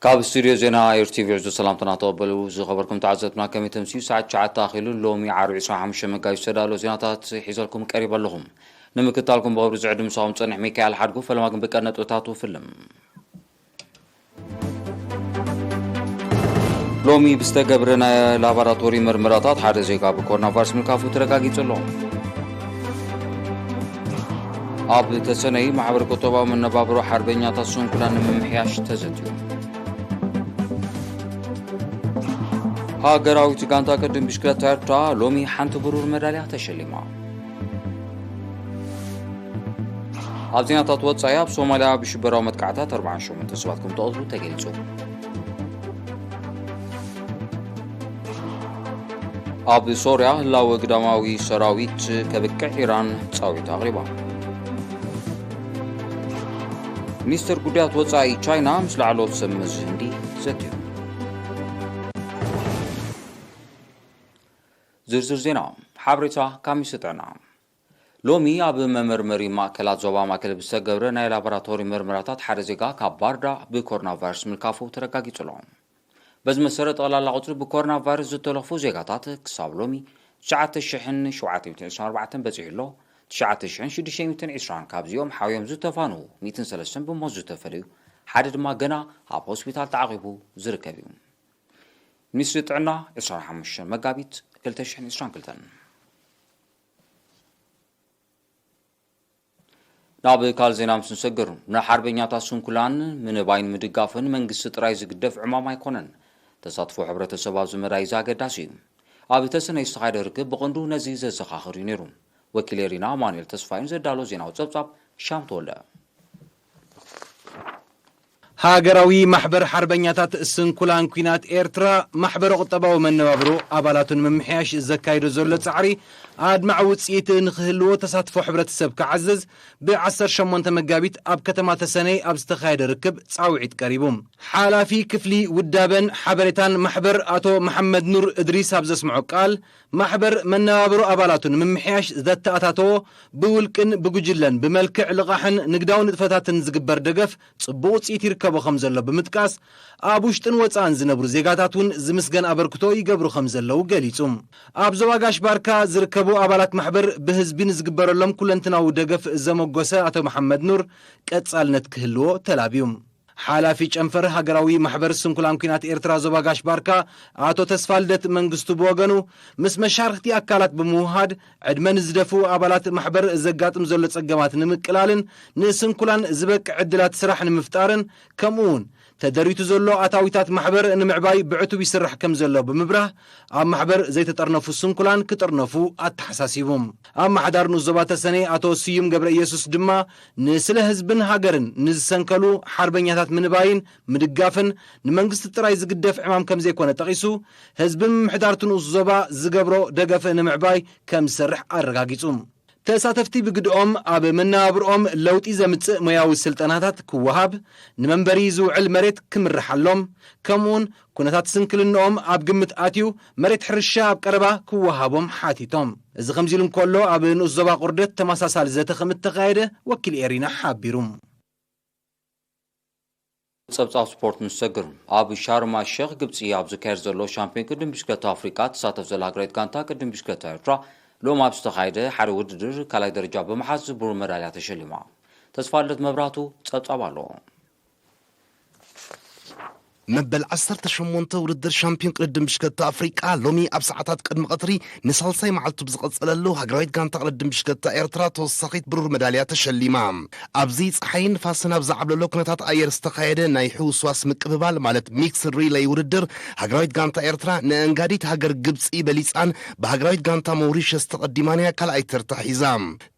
ካብ ስቱድዮ ዜና ኤር ቲቪ ዕዙዝ ሰላምታና ተቐበሉ። ዝኸበርኩም ተዓዘብትና፣ ከመይ ተምስዩ? ሰዓት ትሽዓተ ኣኺሉ። ሎሚ ዓርቢ ዕስራን ሓሙሽተን መጋቢት ዝተዳለወ ዜናታት ሒዘልኩም ቀሪበ ኣለኹም። ንምክታልኩም ብቕርብ ዝዕድም ምሳኹም ጸንሕ ሚካኤል ሓድጉ። ፈለማ ግን ብቀንዲ ነጥብታቱ ፍልም። ሎሚ ብዝተገብረ ናይ ላቦራቶሪ ምርመራታት ሓደ ዜጋ ብኮሮና ቫይረስ ምልካፉ ተረጋጊጹ ኣሎ። ኣብ ተሰነይ ማሕበረ ቁጠባዊ መነባብሮ ሓርበኛታት ስንኩላን ንምምሕያሽ ተዘትዩ። ሃገራዊት ጋንታ ቅድም ብሽክለታ ኤርትራ ሎሚ ሓንቲ ብሩር መዳልያ ተሸሊማ። ኣብ ዜናታት ወጻኢ፣ ኣብ ሶማልያ ብሽበራዊ መጥቃዕታት ኣርባዓን ሸሞንተ ሰባት ከም ተቐትሉ ተገሊጹ። ኣብ ሶርያ ህላወ ግዳማዊ ሰራዊት ከብቅዕ ኢራን ጻዊት ኣቕሪባ። ሚኒስትር ጉዳያት ወጻኢ ቻይና ምስ ላዕለዎት ሰብ መዚ ህንዲ ዘትዩ። ዝርዝር ዜና። ሓበሬታ ካብ ሚኒስትሪ ጥዕና። ሎሚ ኣብ መመርመሪ ማእከላት ዞባ ማእከል ብዝተገብረ ናይ ላቦራቶሪ ምርመራታት ሓደ ዜጋ ካብ ባርዳ ብኮሮና ቫይረስ ምልካፉ ተረጋጊጹ ኣሎ። በዚ መሰረት፣ ጠቕላላ ቁጽሪ ብኮሮና ቫይረስ ዝተለኽፉ ዜጋታት ክሳብ ሎሚ ትሽዓተ ሽሕን ሸውዓተ ሚእትን ዕስራን ኣርባዕተን በጺሑ ኣሎ። ትሽዓተ ሽሕን ሽዱሽተ ሚእትን ዕስራን ካብዚኦም ሓውዮም ዝተፋንዉ ሚእትን ሰለስተን ብሞት ዝተፈለዩ፣ ሓደ ድማ ገና ኣብ ሆስፒታል ተዓቒቡ ዝርከብ እዩ። ሚኒስትሪ ጥዕና፣ ዕስራን ሓሙሽተን መጋቢት ክልተ ሽሕን ዕስራን ክልተን። ናብ ካልእ ዜና ምስ ንሰግር፣ ንሓርበኛታት ስንኩላን ምንባይን ምድጋፍን መንግስቲ ጥራይ ዝግደፍ ዕማም ኣይኮነን። ተሳትፎ ሕብረተሰብ ኣብዚ መዳይ እዚ ኣገዳሲ እዩ። ኣብ ተሰነይ ዝተኻየደ ርክብ ብቐንዱ ነዚ ዘዘኻኽር እዩ ነይሩ። ወኪል ኤሪና ኣማኑኤል ተስፋይን ዘዳሎ ዜናዊ ጸብጻብ ሻም ተወልደ። ሃገራዊ ማሕበር ሓርበኛታት ስንኩላን ኲናት ኤርትራ፣ ማሕበረ ቁጠባዊ መነባብሮ ኣባላቱ ንምምሕያሽ ዘካይዶ ዘሎ ጻዕሪ ኣድማዒ ውጽኢት ንኽህልዎ ተሳትፎ ሕብረተሰብ ክዓዝዝ፣ ብ ዓሰርተ ሸሞንተ መጋቢት ኣብ ከተማ ተሰነይ ኣብ ዝተኻየደ ርክብ ጻውዒት ቀሪቡ። ሓላፊ ክፍሊ ውዳበን ሓበሬታን ማሕበር ኣቶ መሓመድ ኑር እድሪስ ኣብ ዘስምዖ ቃል፣ ማሕበር መነባብሮ ኣባላቱ ንምምሕያሽ ዘተኣታተዎ ብውልቅን ብጉጅለን ብመልክዕ ልቓሕን ንግዳዊ ንጥፈታትን ዝግበር ደገፍ ጽቡቕ ውጽኢት ይርከቦ ከም ዘሎ ብምጥቃስ፣ ኣብ ውሽጥን ወጻእን ዝነብሩ ዜጋታት እውን ዝምስገን ኣበርክቶ ይገብሩ ከም ዘለዉ ገሊጹ። ኣብ ዞባ ጋሽ ባርካ ዝርከቡ ኣባላት ማሕበር ብህዝቢ ንዝግበረሎም ኩለንትናዊ ደገፍ ዘመጎሰ ኣቶ መሓመድ ኑር፣ ቀጻልነት ክህልዎ ተላብዩ። ሓላፊ ጨንፈር ሃገራዊ ማሕበር ስንኩላን ኲናት ኤርትራ ዞባ ጋሽ ባርካ ኣቶ ተስፋልደት መንግስቱ ብወገኑ፣ ምስ መሻርኽቲ ኣካላት ብምውሃድ ዕድመ ንዝደፍኡ ኣባላት ማሕበር ዘጋጥም ዘሎ ጸገማት ንምቅላልን ንስንኩላን ዝበቅዕ ዕድላት ስራሕ ንምፍጣርን፣ ከምኡ እውን ተደሪቱ ዘሎ ኣታዊታት ማሕበር ንምዕባይ ብዕቱብ ይስራሕ ከም ዘሎ ብምብራህ፣ ኣብ ማሕበር ዘይተጠርነፉ ስንኩላን ክጥርነፉ ኣተሓሳሲቡ። ኣመሓዳሪ ንኡስ ዞባ ተሰነይ ኣቶ ስዩም ገብረ ኢየሱስ ድማ፣ ንስለ ህዝብን ሃገርን ንዝሰንከሉ ሓርበኛታት ምንባይን ምድጋፍን ንመንግስቲ ጥራይ ዝግደፍ ዕማም ከም ዘይኮነ ጠቒሱ፣ ህዝቢ ምምሕዳር እቲ ንኡስ ዞባ ዝገብሮ ደገፍ ንምዕባይ ከም ዝሰርሕ ኣረጋጊጹ። ተሳተፍቲ ብግድኦም ኣብ መነባብርኦም ለውጢ ዘምጽእ ሞያዊ ስልጠናታት ክወሃብ፣ ንመንበሪ ዝውዕል መሬት ክምርሓሎም፣ ከምኡውን ኩነታት ስንክልንኦም ኣብ ግምት ኣትዩ መሬት ሕርሻ ኣብ ቀረባ ክወሃቦም ሓቲቶም። እዚ ከምዚ ኢሉ እንከሎ፣ ኣብ ንኡስ ዞባ ቁርደት ተመሳሳሊ ዘተ ከም እተኻየደ ወኪል ኤሪና ሓቢሩ። ጸብጻብ ስፖርት ንሰግር። ኣብ ሻርማ ሸኽ ግብጺ ኣብ ዝካየድ ዘሎ ሻምፒዮን ቅድም ብሽክለታ ኣፍሪቃ ትሳተፍ ዘላ ሃገራዊት ጋንታ ቅድም ብሽክለታ ኤርትራ ሎም ኣብ ዝተኻየደ ሓደ ውድድር ካልኣይ ደረጃ ብምሓዝ ብሩር መዳልያ ተሸሊማ። ተስፋልደት መብራቱ ጸብጻብ ኣለዎ። መበል ዓሰርተ ሸሞንተ ውድድር ሻምፒዮን ቅድድም ብሽክለታ ኣፍሪቃ ሎሚ ኣብ ሰዓታት ቅድሚ ቀትሪ ንሳልሳይ መዓልቱ ብዝቐጸለሉ ሃገራዊት ጋንታ ቅድድም ብሽክለታ ኤርትራ ተወሳኺት ብሩር መዳልያ ተሸሊማ። ኣብዚ ጸሓይን ንፋስን ኣብ ዝዓብለሎ ኩነታት ኣየር ዝተኻየደ ናይ ሕውስዋስ ምቅብባል ማለት ሚክስድ ሪለይ ውድድር ሃገራዊት ጋንታ ኤርትራ ንኣንጋዲት ሃገር ግብጺ በሊጻን ብሃገራዊት ጋንታ ሞሪሸስ ተቐዲማንያ ካልኣይ ተርታ ሒዛ።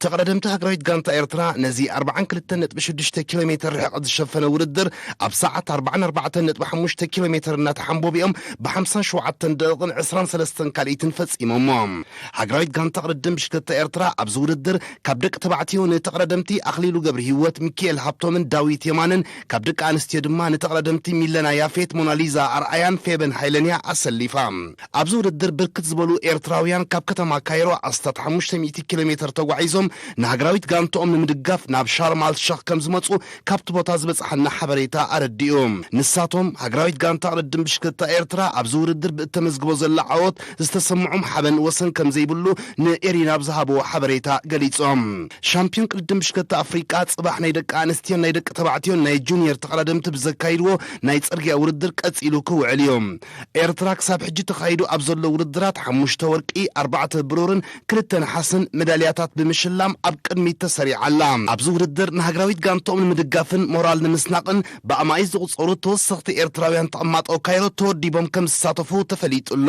ተቐዳደምቲ ሃገራዊት ጋንታ ኤርትራ ነዚ ኣርባዓን ክልተን ነጥቢ ሽዱሽተ ኪሎ ሜተር ርሕቐት ዝሸፈነ ውድድር ኣብ ሰዓት ኣርባዓን ኣርባዕተን ነጥቢ ሓሙሽተ ኪሎ ሜተር እናተሓንበቡ እዮም ብሓምሳን ሸውዓተን ደቂቕን ዕስራን ሰለስተን ካልኢትን ፈጺሞሞ። ሃገራዊት ጋንታ ቅድድም ብሽክለታ ኤርትራ ኣብዚ ውድድር ካብ ደቂ ተባዕትዮ ንተቐዳደምቲ ኣኽሊሉ ገብረ ህይወት፣ ሚካኤል ሃብቶምን ዳዊት የማንን፣ ካብ ደቂ ኣንስትዮ ድማ ንተቐዳደምቲ ሚለና ያፌት፣ ሞናሊዛ ኣርኣያን ፌበን ሃይለንያ ኣሰሊፋ። ኣብዚ ውድድር ብርክት ዝበሉ ኤርትራውያን ካብ ከተማ ካይሮ ኣስታት ሓሙሽተ ሚእቲ ኪሎ ሜተር ተጓዒዞም ንሃገራዊት ጋንትኦም ንምድጋፍ ናብ ሻርም ኣል ሸኽ ከም ዝመጹ ካብቲ ቦታ ዝበጽሓና ሓበሬታ ኣረዲኡ። ንሳቶም ሃገራዊት ጋንታ ቅድድም ብሽክለታ ኤርትራ ኣብዚ ውድድር ብእተመዝግቦ ዘላ ዓወት ዝተሰምዖም ሓበን ወሰን ከም ዘይብሉ ንኤሪና ብዝሃብዎ ሓበሬታ ገሊጾም። ሻምፒዮን ቅድድም ብሽክለታ ኣፍሪቃ ጽባሕ ናይ ደቂ ኣንስትዮን ናይ ደቂ ተባዕትዮን ናይ ጁኒየር ተቐዳደምቲ ብዘካይድዎ ናይ ጽርግያ ውድድር ቀጺሉ ክውዕል እዩ። ኤርትራ ክሳብ ሕጂ ተኻይዱ ኣብ ዘሎ ውድድራት ሓሙሽተ ወርቂ፣ ኣርባዕተ ብሩርን ክልተ ነሓስን ሜዳልያታት ብምሽላም ኣብ ቅድሚት ተሰሪዓ ኣላ። ኣብዚ ውድድር ንሃገራዊት ጋንትኦም ንምድጋፍን ሞራል ንምስናቕን ብኣማኢት ዝቑጸሩ ተወሰኽቲ ኤርትራውያን ተቐማጦ ካይሮ ተወዲቦም ከም ዝሳተፉ ተፈሊጡ ኣሎ።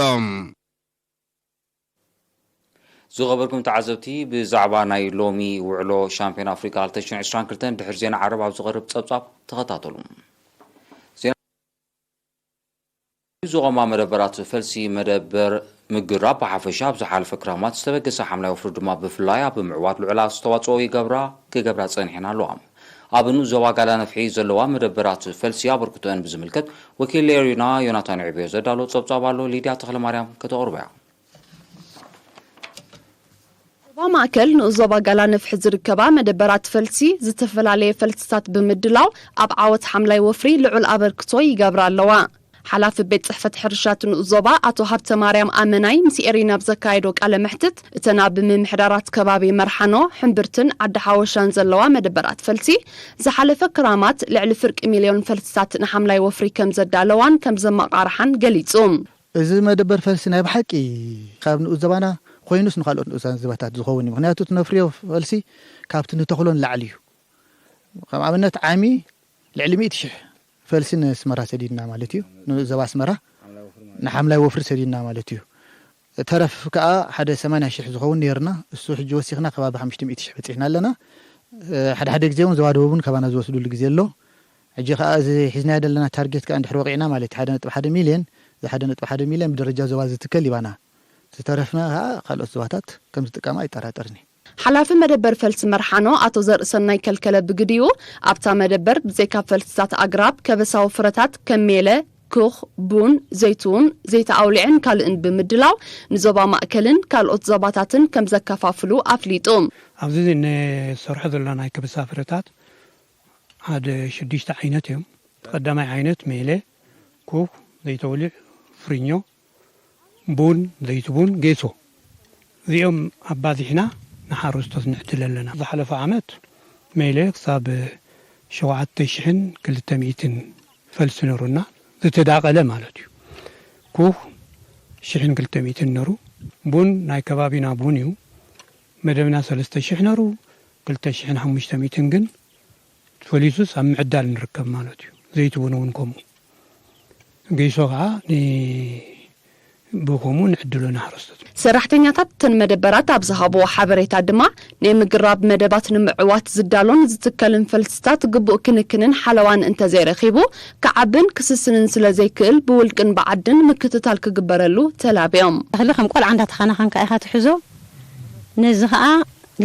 ዝኸበርኩም ተዓዘብቲ፣ ብዛዕባ ናይ ሎሚ ውዕሎ ሻምፒዮን ኣፍሪካ ክልተ ሽሕን ዕስራን ክልተን ድሕሪ ዜና ዓረብ ኣብ ዝቐርብ ጸብጻብ ተኸታተሉ። ዜና ዞቐማ መደበራት ፈልሲ መደበር ምግራብ ብሓፈሻ ኣብ ዝሓለፈ ክራማት ዝተበገሰ ሓምላይ ወፍሪ ድማ ብፍላይ ኣብ ምዕዋት ልዑል ኣስተዋፅኦ ይገብራ ክገብራ ጸኒሐን ኣለዋ። ኣብ ንኡስ ዞባ ጋላ ነፍሒ ዘለዋ መደበራት ፈልሲ ኣበርክቶአን ብዝምልከት ወኪል ኤሪና ዮናታን ዕብዮ ዘዳሎ ጸብጻብ ኣሎ። ሊድያ ተኽለማርያም ከተቕርቦ እያ። ዞባ ማእከል ንኡስ ዞባ ጋላ ነፍሒ ዝርከባ መደበራት ፈልሲ ዝተፈላለየ ፈልስታት ብምድላው ኣብ ዓወት ሓምላይ ወፍሪ ልዑል ኣበርክቶ ይገብራ ኣለዋ። ሓላፊ ቤት ጽሕፈት ሕርሻት ንኡስ ዞባ ኣቶ ሃብተ ማርያም ኣመናይ ምስ ኤሪና ኣብ ዘካየዶ ቃለ መሕትት እተን ኣብ ምምሕዳራት ከባቢ መርሓኖ፣ ሕምብርትን ዓዲ ሓወሻን ዘለዋ መደበራት ፈልሲ ዝሓለፈ ክራማት ልዕሊ ፍርቂ ሚልዮን ፈልስታት ንሓምላይ ወፍሪ ከም ዘዳለዋን ከም ዘመቓርሓን ገሊጹ። እዚ መደበር ፈልሲ ናይ ብሓቂ ካብ ንኡስ ዘባና ኮይኑስ ንካልኦት ንኡሳን ዘባታት ዝኸውን እዩ። ምክንያቱ እቲ ነፍርዮ ፈልሲ ካብቲ ንተኽሎ ንላዕሊ እዩ። ከም ኣብነት ዓሚ ልዕሊ ሚእቲ ሽሕ ፈልሲ ንስመራ ሰዲድና ማለት እዩ። ንኡስ ዘባ ኣስመራ ንሓምላይ ወፍሪ ሰዲድና ማለት እዩ። ተረፍ ከዓ ሓደ ሰማንያ ሽሕ ዝኸውን ነይርና። እሱ ሕጂ ወሲኽና ከባቢ ሓሙሽተ ሚእቲ ሽሕ በፂሕና ኣለና። ሓደ ሓደ ግዜ እውን ዘባደቡ እውን ካባና ዝወስዱሉ ግዜ ኣሎ። ሕጂ ከኣ እዚ ሒዝናዮ ዘለና ታርጌት ከኣ እንድሕር ወቂዕና ማለት እዩ ሓደ ነጥቢ ሓደ ሚልዮን፣ እዚ ሓደ ነጥቢ ሓደ ሚልዮን ብደረጃ ዞባ ዝትከል ይባና። ዝተረፍና ከኣ ካልኦት ዞባታት ከም ዝጥቀማ ኣይጠራጠርን እየ። ሓላፊ መደበር ፈልሲ መርሓኖ ኣቶ ዘርእሰናይ ከልከለ ብግዲኡ፣ ኣብታ መደበር ብዘይካ ፈልስታት ኣግራብ፣ ከበሳዊ ፍረታት ከም ሜለ፣ ኩኽ፣ ቡን፣ ዘይትውን፣ ዘይቲ ኣውሊዕን ካልእን ብምድላው ንዞባ ማእከልን ካልኦት ዞባታትን ከም ዘከፋፍሉ ኣፍሊጡ። ኣብዚ ንሰርሖ ዘለና ናይ ከበሳ ፍረታት ሓደ ሽዱሽተ ዓይነት እዮም። እቲ ቀዳማይ ዓይነት ሜለ፣ ኩክ፣ ዘይተውሊዕ፣ ፍሪኞ፣ ቡን፣ ዘይቲ ቡን፣ ጌሶ። እዚኦም ኣባዚሕና ንሓረስቶት ንዕድል ኣለና። ዝሓለፈ ዓመት ሜለ ክሳብ ሸውዓተ ሽሕን ክልተ ሚእትን ፈልሲ ነሩና። ዝተዳቐለ ማለት እዩ። ኩክ ሽሕን ክልተ ሚእትን ነሩ። ቡን ናይ ከባቢና ቡን እዩ። መደብና ሰለስተ ሽሕ ነሩ። ክልተ ሽሕን ሓሙሽተ ሚእትን ግን ፈሊሱስ ኣብ ምዕዳል ንርከብ ማለት እዩ። ዘይቲ ቡን እውን ከምኡ። ገይሶ ከዓ ብከምኡ ንዕድሎ ንሓረስቶት። ሰራሕተኛታት እተን መደበራት ኣብ ዝሃብዎ ሓበሬታ ድማ ናይ ምግራብ መደባት ንምዕዋት ዝዳሎን ዝትከልን ፈልስታት ግቡእ ክንክንን ሓለዋን እንተዘይረኺቡ ክዓብን ክስስንን ስለዘይክእል ብውልቅን ብዓድን ምክትታል ክግበረሉ ተላብዮም። እኽሊ ከም ቆልዓ እንዳተኸናኸንካ ኢኻ ትሕዞ። ነዚ ኸኣ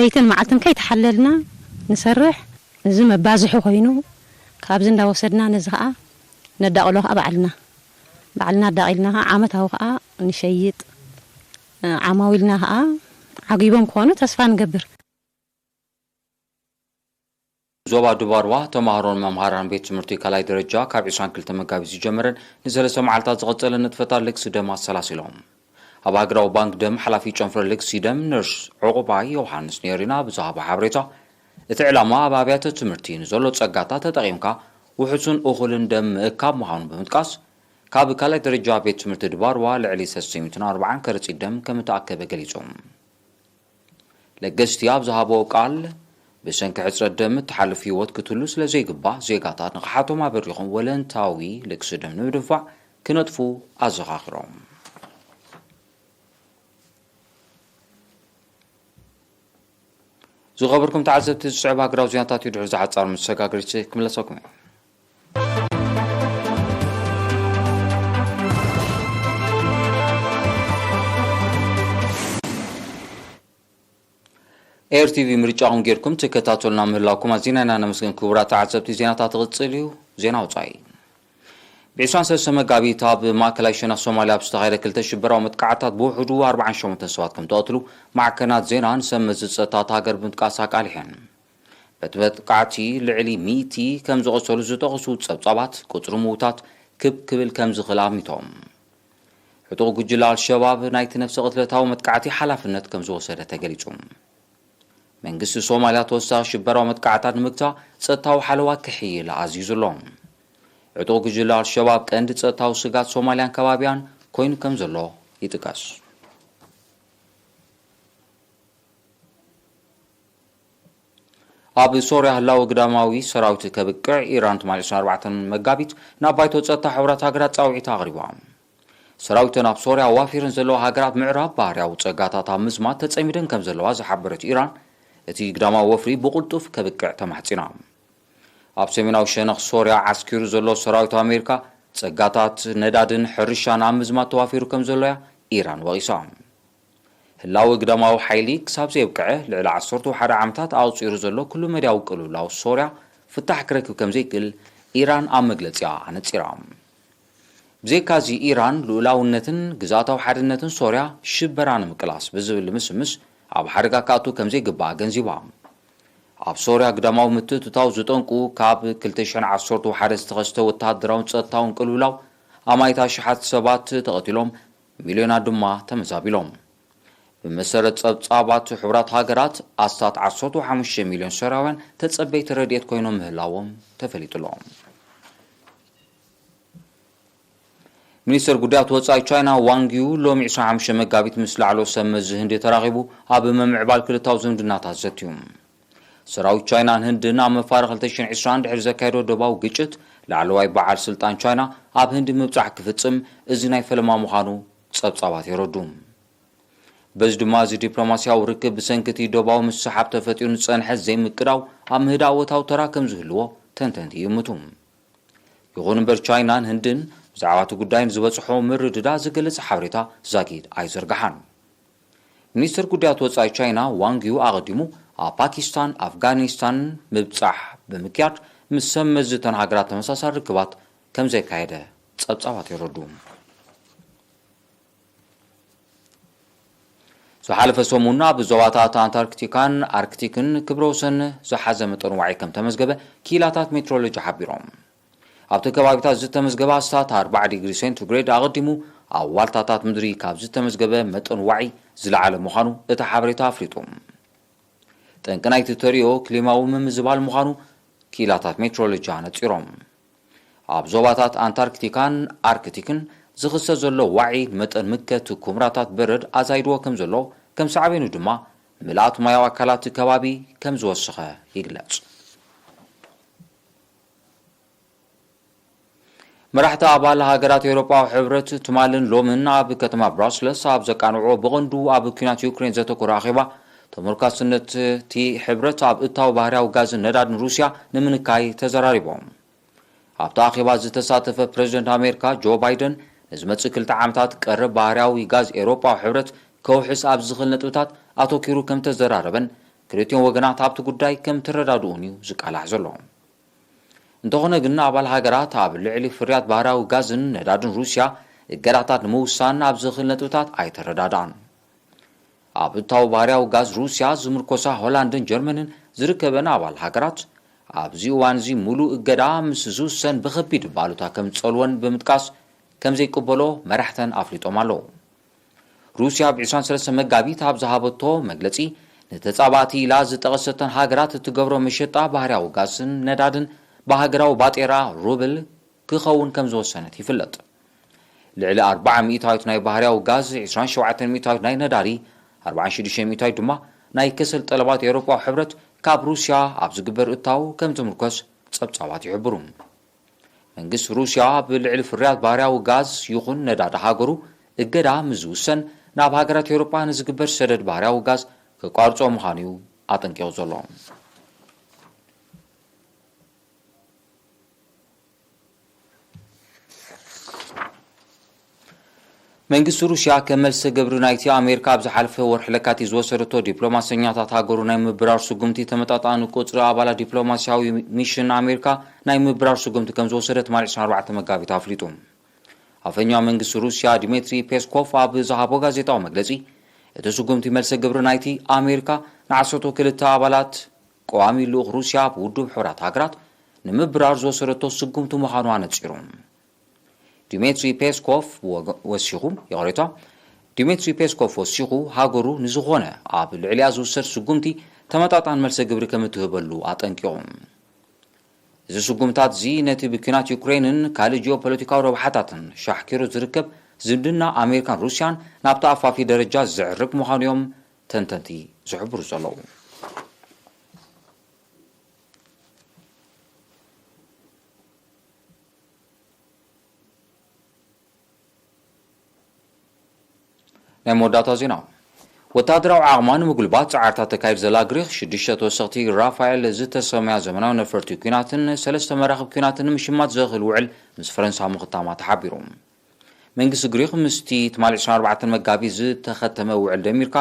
ለይትን መዓልትን ከይተሓለልና ንሰርሕ። እዚ መባዝሒ ኮይኑ ካብዚ እንዳወሰድና ነዚ ኸኣ ነዳቕሎ ኸኣ ባዕልና ባዕልና ኣዳቒልና ኸኣ ዓመታዊ ኸኣ ንሸይጥ። ዓማዊልና ኸኣ ዓጊቦም ክኾኑ ተስፋ ንገብር። ዞባ ዱባርዋ ተማሃሮን መምሃራን ቤት ትምህርቲ ካልኣይ ደረጃ ካብ ዕስራን ክልተ መጋቢት ዝጀመረን ንሰለስተ መዓልታት ዝቐጸለ ንጥፈታት ልግሲ ደም ኣሰላሲሎም። ኣብ ሃገራዊ ባንክ ደም ሓላፊ ጨንፈር ልግሲ ደም ነርስ ዑቑባይ ዮሃንስ ኔሪና ብዝሃቦ ሓበሬታ፣ እቲ ዕላማ ኣብ ኣብያተ ትምህርቲ ንዘሎ ጸጋታት ተጠቒምካ ውሑስን እኹልን ደም ምእካብ ምዃኑ ብምጥቃስ፣ ካብ ካልኣይ ደረጃ ቤት ትምህርቲ ድባርዋ ልዕሊ ሰለስተ ሚእትን ኣርባዓን ከረጺት ደም ከም እተኣከበ ገሊጹ። ለገስቲ ኣብ ዝሃብዎ ቃል፣ ብሰንኪ ሕጽረት ደም እትሓልፍ ህይወት ክትህሉ ስለ ዘይግባእ፣ ዜጋታት ንቕሓቶም ኣበሪኾም ወለንታዊ ልግሲ ደም ንምድንፋዕ ክነጥፉ ኣዘኻኺሮም። ዝኸበርኩም ተዓዘብቲ፣ ዝስዕብ ሃገራዊ ዜናታት እዩ። ድሕሪ ዝሓጻር መሰጋገሪት ክምለሰኩም እየ። ኤር ቲቪ ምርጫኹም ጌርኩም ትከታተሉና ምህላውኩም ኣዚና ኢና ነመስግን። ክቡራት ተዓዘብቲ፣ ዜናታት ትቕጽል እዩ። ዜና ወጻኢ። ብ ዕስራን ሰለስተን መጋቢት ኣብ ማእከላይ ሸነኽ ሶማልያ ኣብ ዝተኻየደ ክልተ ሽበራዊ መጥቃዕታት ብውሕዱ ኣርባዓን ሸሞንተን ሰባት ከም ተቐትሉ ማዕከናት ዜናን ሰብ መዚ ጸጥታ እታ ሃገር ብምጥቃስ ኣቃሊሐን። በቲ መጥቃዕቲ ልዕሊ ሚእቲ ከም ዝቖሰሉ ዝጠቐሱ ጸብጻባት፣ ቁጽሪ ምዉታት ክብ ክብል ከም ዝኽእል ኣሚቶም። ዕጡቕ ጉጅለ ኣልሸባብ ናይቲ ነፍሰ ቅትለታዊ መጥቃዕቲ ሓላፍነት ከም ዝወሰደ ተገሊጹ። መንግስቲ ሶማልያ ተወሳኺ ሽበራዊ መጥቃዕታት ንምግታእ ጸጥታዊ ሓለዋ ክሕይል ኣዚዙ ኣሎ። ዕጡቕ ጉጅለ ኣልሸባብ ቀንዲ ጸጥታዊ ስጋት ሶማልያን ከባቢያን ኮይኑ ከም ዘሎ ይጥቀስ። ኣብ ሶርያ ህላወ ግዳማዊ ሰራዊት ከብቅዕ ኢራን ትማሊ ዕስራን ኣርባዕተን መጋቢት ናብ ባይቶ ጸጥታ ሕቡራት ሃገራት ጻውዒት ኣቕሪባ። ሰራዊተን ኣብ ሶርያ ዋፊረን ዘለዋ ሃገራት ምዕራብ ባህርያዊ ጸጋታት ኣብ ምዝማት ተጸሚደን ከም ዘለዋ ዝሓበረት ኢራን፣ እቲ ግዳማዊ ወፍሪ ብቕልጡፍ ከብቅዕ ተማሕጺና። ኣብ ሰሜናዊ ሸነኽ ሶርያ ዓስኪሩ ዘሎ ሰራዊት ኣሜሪካ ጸጋታት ነዳድን ሕርሻን ኣብ ምዝማት ተዋፊሩ ከም ዘሎ እያ ኢራን ወቒሳ። ህላወ ግዳማዊ ሓይሊ ክሳብ ዘየብቅዐ ልዕሊ ዓሰርተ ሓደ ዓመታት ኣቑጺሩ ዘሎ ኩሉ መዳያዊ ቅልውላው ሶርያ ፍታሕ ክረክብ ከም ዘይክእል ኢራን ኣብ መግለጺኣ ኣነጺራ። ብዘይካዚ ኢራን ልኡላውነትን ግዝኣታዊ ሓድነትን ሶርያ ሽበራ ንምቅላስ ብዝብል ልምስምስ ኣብ ሓደጋ ክኣቱ ከም ዘይግባእ ኣገንዚባ። ኣብ ሶርያ ግዳማዊ ምትእትታው ዝጠንቁ ካብ ክልተ ሽሕን ዓሰርተ ሓደ ዝተኸስተ ወተሃደራውን ጸጥታውን ቅልውላው ኣማኢት ኣሽሓት ሰባት ተቐቲሎም፣ ሚልዮናት ድማ ተመዛቢሎም። ብመሰረት ጸብጻባት ሕቡራት ሃገራት ኣስታት ዓሰርተ ሓሙሽተ ሚልዮን ሶርያውያን ተጸበይቲ ረድኤት ኮይኖም ምህላዎም ተፈሊጡ ኣሎ። ሚኒስተር ጉዳያት ወጻኢ ቻይና ዋንግ ዩ ሎሚ ዕስራን ሓሙሽተን መጋቢት ምስ ላዕሎ ሰብ መዚ ህንዲ ተራኺቡ ኣብ ምምዕባል ክልታዊ ዝምድናታት ዘትዩ። ሰራዊት ቻይናን ህንድን ኣብ መፋርቕ ክልተ ሽሕን ዕስራን ድሕሪ ዘካየዶ ዶባዊ ግጭት ላዕለዋይ በዓል ስልጣን ቻይና ኣብ ህንዲ ምብጻሕ ክፍጽም እዚ ናይ ፈለማ ምዃኑ ጸብጻባት የረዱ። በዚ ድማ እዚ ዲፕሎማስያዊ ርክብ ብሰንኪ እቲ ዶባዊ ምስሓብ ተፈጢሩ ዝጸንሐ ዘይምቅዳው ኣብ ምህዳእ ኣወንታዊ ተራ ከም ዝህልዎ ተንተንቲ ይእምቱ። ይኹን እምበር ቻይናን ህንድን ብዛዕባ እቲ ጉዳይ ንዝበጽሖ ምርድዳእ ዝገልጽ ሓበሬታ ዛጊድ ኣይዘርግሓን። ሚኒስትር ጉዳያት ወጻኢ ቻይና ዋንግ ዩ ኣቐዲሙ ኣብ ፓኪስታን፣ ኣፍጋኒስታን ምብጻሕ ብምክያድ ምስ ሰብ መዚ እተን ሃገራት ተመሳሳሊ ርክባት ከም ዘካየደ ጸብጻባት የረዱ። ዝሓለፈ ሰሙን ኣብ ዞባታት ኣንታርክቲካን ኣርክቲክን ክብረ ወሰን ዝሓዘ መጠን ዋዒ ከም ተመዝገበ ክኢላታት ሜትሮሎጂ ሓቢሮም። ኣብቲ ከባቢታት ዝተመዝገበ ኣስታት ኣርባዓ ዲግሪ ሴንቲግሬድ ኣቐዲሙ ኣብ ዋልታታት ምድሪ ካብ ዝተመዝገበ መጠን ዋዒ ዝለዓለ ምዃኑ እቲ ሓበሬታ ኣፍሊጡ። ጠንቂ ናይቲ ተርእዮ ክሊማዊ ምምዝባል ምዃኑ ክኢላታት ሜትሮሎጂ ኣነጺሮም። ኣብ ዞባታት ኣንታርክቲካን ኣርክቲክን ዝኽሰት ዘሎ ዋዒ መጠን ምከት ኩምራታት በረድ ኣዛይድዎ ከም ዘሎ፣ ከም ሳዕቤኑ ድማ ምልኣት ማያዊ ኣካላት ከባቢ ከም ዝወሰኸ ይግለጽ። መራሕቲ ኣባል ሃገራት ኤውሮጳዊ ሕብረት ትማልን ሎምን ኣብ ከተማ ብራስለስ ኣብ ዘቃንዕዎ ብቐንዱ ኣብ ኲናት ዩክሬን ዘተኮረ ኣኼባ፣ ተመርኳስነት እቲ ሕብረት ኣብ እታዊ ባህርያዊ ጋዝን ነዳድን ሩስያ ንምንካይ ተዘራሪቦም። ኣብቲ ኣኼባ ዝተሳተፈ ፕረዚደንት ኣሜሪካ ጆ ባይደን፣ ንዝመጽእ ክልተ ዓመታት ቀረብ ባህርያዊ ጋዝ ኤውሮጳዊ ሕብረት ከውሕስ ኣብ ዝኽእል ነጥብታት ኣተኲሩ ከም ተዘራረበን፣ ክልቲኦም ወገናት ኣብቲ ጉዳይ ከም ተረዳድኡን እዩ ዝቃላሕ ዘሎ። እንተኾነ ግን፣ ኣባል ሃገራት ኣብ ልዕሊ ፍርያት ባህርያዊ ጋዝን ነዳድን ሩስያ እገዳታት ንምውሳን ኣብ ዝኽእል ነጥብታት ኣይተረዳድኣን። ኣብ እታዊ ባህርያዊ ጋዝ ሩስያ ዝምርኮሳ ሆላንድን ጀርመንን ዝርከበን ኣባል ሃገራት፣ ኣብዚ እዋን እዚ ሙሉእ እገዳ ምስ ዝውሰን ብኸቢድ ባሉታ ከም ዝጸልወን ብምጥቃስ፣ ከም ዘይቅበሎ መራሕተን ኣፍሊጦም ኣለዉ። ሩስያ ኣብ ዕስራን ሰለስተን መጋቢት ኣብ ዝሃበቶ መግለጺ፣ ንተጻባእቲ ኢላ ዝጠቐሰተን ሃገራት እትገብሮ መሸጣ ባህርያዊ ጋዝን ነዳድን ብሃገራዊ ባጤራ ሩብል ክኸውን ከም ዝወሰነት ይፍለጥ። ልዕሊ ኣርብዓ ሚእታዊት ናይ ባህርያዊ ጋዝ፣ ዕስራን ሸውዓተን ሚእታዊት ናይ ነዳዲ፣ ኣርባዓን ሽዱሽተን ሚእታዊት ድማ ናይ ከሰል ጠለባት ኤውሮጳዊ ሕብረት ካብ ሩስያ ኣብ ዝግበር እታው ከም ዝምርኮስ ጸብጻባት ይሕብሩ። መንግስቲ ሩስያ ኣብ ልዕሊ ፍርያት ባህርያዊ ጋዝ ይኹን ነዳዲ ሃገሩ እገዳ ምስ ዝውሰን፣ ናብ ሃገራት ኤውሮጳ ንዝግበር ሰደድ ባህርያዊ ጋዝ ከቋርጾ ምዃኑ እዩ ኣጠንቂቑ ዘሎ። መንግስቲ ሩስያ ከም መልሰ ግብሪ ናይቲ ኣሜሪካ ኣብ ዝሓለፈ ወርሒ ለካቲት ዝወሰደቶ ዲፕሎማሰኛታት ሃገሩ ናይ ምብራር ስጉምቲ፣ ተመጣጣኒ ቁጽሪ ኣባላት ዲፕሎማስያዊ ሚሽን ኣሜሪካ ናይ ምብራር ስጉምቲ ከም ዝወሰደ ትማሊ ዕስራን ኣርባዕተን መጋቢት ኣፍሊጡ። ኣፈኛ መንግስቲ ሩስያ ዲሜትሪ ፔስኮቭ ኣብ ዝሃቦ ጋዜጣዊ መግለጺ፣ እቲ ስጉምቲ መልሰ ግብሪ ናይቲ ኣሜሪካ ንዓሰርተ ክልተ ኣባላት ቀዋሚ ልኡኽ ሩስያ ኣብ ውድብ ሕቡራት ሃገራት ንምብራር ዝወሰደቶ ስጉምቲ ምዃኑ ኣነጺሩ። ዲሜትሪ ፔስኮቭ ወገ-፣ ወሲኹ፣ ይቕሬታ፣ ዲሜትሪ ፔስኮቭ ወሲኹ፣ ሃገሩ ንዝኾነ ኣብ ልዕሊኣ ዝውሰድ ስጉምቲ ተመጣጣን መልሰ ግብሪ ከም እትህበሉ ኣጠንቂቑ። እዚ ስጉምታት እዚ ነቲ ብኲናት ዩክሬንን ካልእ ጂኦፖለቲካዊ ረብሓታትን ሻሕኪሩ ዝርከብ ዝምድና ኣሜሪካን ሩስያን ናብ ተኣፋፊ ደረጃ ዘዕርግ ምዃኑ እዮም ተንተንቲ ዝሕብሩ ዘለዉ። ናይ መወዳእታ ዜና። ወተሃደራዊ ዓቕማ ንምጉልባት ጻዕርታት ተካይድ ዘላ ግሪኽ፣ ሽዱሽተ ተወሰኽቲ ራፋኤል ዝተሰምያ ዘመናዊ ነፈርቲ ኲናትን ሰለስተ መራኽብ ኲናትን ንምሽማት ዘኽእል ውዕል ምስ ፈረንሳ ምኽታማ ተሓቢሩ። መንግስቲ ግሪኽ ምስቲ ትማሊ ዕስራን ኣርባዕተን መጋቢት ዝተኸተመ ውዕል ደሚርካ፣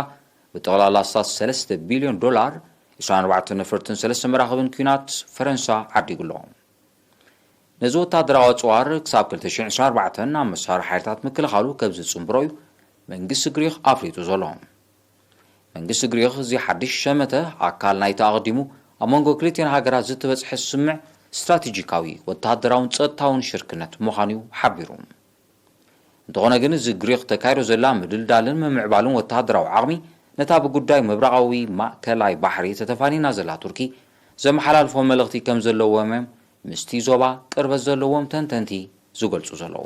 ብጠቕላላ ኣስታት ሰለስተ ቢልዮን ዶላር፣ ዕስራን ኣርባዕተን ነፈርትን ሰለስተ መራኽብን ኲናት ፈረንሳ ዓዲጉ ኣሎ። ነዚ ወተሃደራዊ ኣጽዋር ክሳብ ክልተ ሽሕን ዕስራን ኣርባዕተን ኣብ መሳርሒ ሓይልታት ምክልኻሉ ከም ዝጽንብሮ እዩ መንግስቲ ግሪኽ ኣፍሊጡ ዘሎ። መንግስቲ ግሪኽ እዚ ሓድሽ ሸመተ ኣካል ናይቲ ኣቐዲሙ ኣብ መንጎ ክልቲኤን ሃገራት ዝተበጽሐ ስምምዕ ስትራቴጂካዊ ወተሃደራውን ጸጥታውን ሽርክነት ምዃኑ እዩ ሓቢሩ። እንተኾነ ግን፣ እዚ ግሪኽ ተካይዶ ዘላ ምድልዳልን ምምዕባልን ወተሃደራዊ ዓቕሚ፣ ነታ ብጉዳይ ምብራቓዊ ማእከላይ ባሕሪ ተተፋኒና ዘላ ቱርኪ ዘመሓላልፎ መልእኽቲ ከም ዘለዎም እዮም ምስቲ ዞባ ቅርበት ዘለዎም ተንተንቲ ዝገልጹ ዘለዉ።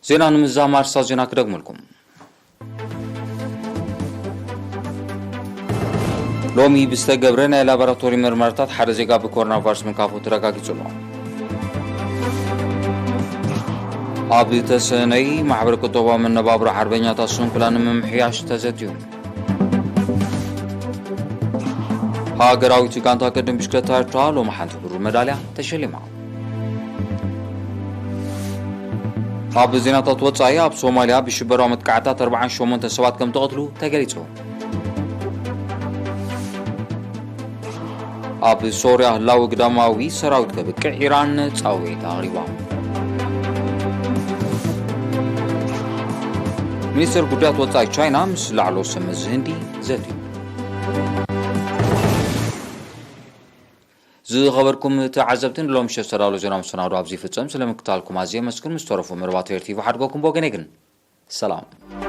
ዜና ንምዝዛም ኣርእስታት ዜና ክደግመልኩም። ሎሚ ብዝተገብረ ናይ ላቦራቶሪ ምርመራታት ሓደ ዜጋ ብኮሮና ቫይረስ ምንካፉ ተረጋጊጹ ኣሎ። ኣብ ተሰነይ ማሕበረ ቁጠባዊ መነባብሮ ሓርበኛታት ስንኩላን ንምምሕያሽ ተዘትዩ። ሃገራዊት ጋንታ ቅድም ብሽክለታ ኤርትራ ሎሚ ሓንቲ ብሩር መዳልያ ተሸሊማ። ኣብ ዜናታት ወጻኢ፣ ኣብ ሶማልያ ብሽበራዊ መጥቃዕታት ኣርባዓን ሸሞንተን ሰባት ከም ተቐትሉ ተገሊጹ። ኣብ ሶርያ ህላወ ግዳማዊ ሰራዊት ከብቅዕ ኢራን ጻውዒት ኣቕሪባ። ሚኒስትር ጉዳያት ወጻኢ ቻይና ምስ ላዕለዎት ሰብ መዚ ህንዲ ዘትዩ። ዝኸበርኩም ተዓዘብቲ፣ ንሎም ምሸት ዝተዳለወ ዜና መሰናዶ ኣብዚ ይፍጸም። ስለ ምክታልኩም ኣዝየ የመስግን። ምስ ተረፉ መርባት ኤር ቲቪ ሓድጎኩም ብወገነይ ግን ሰላም።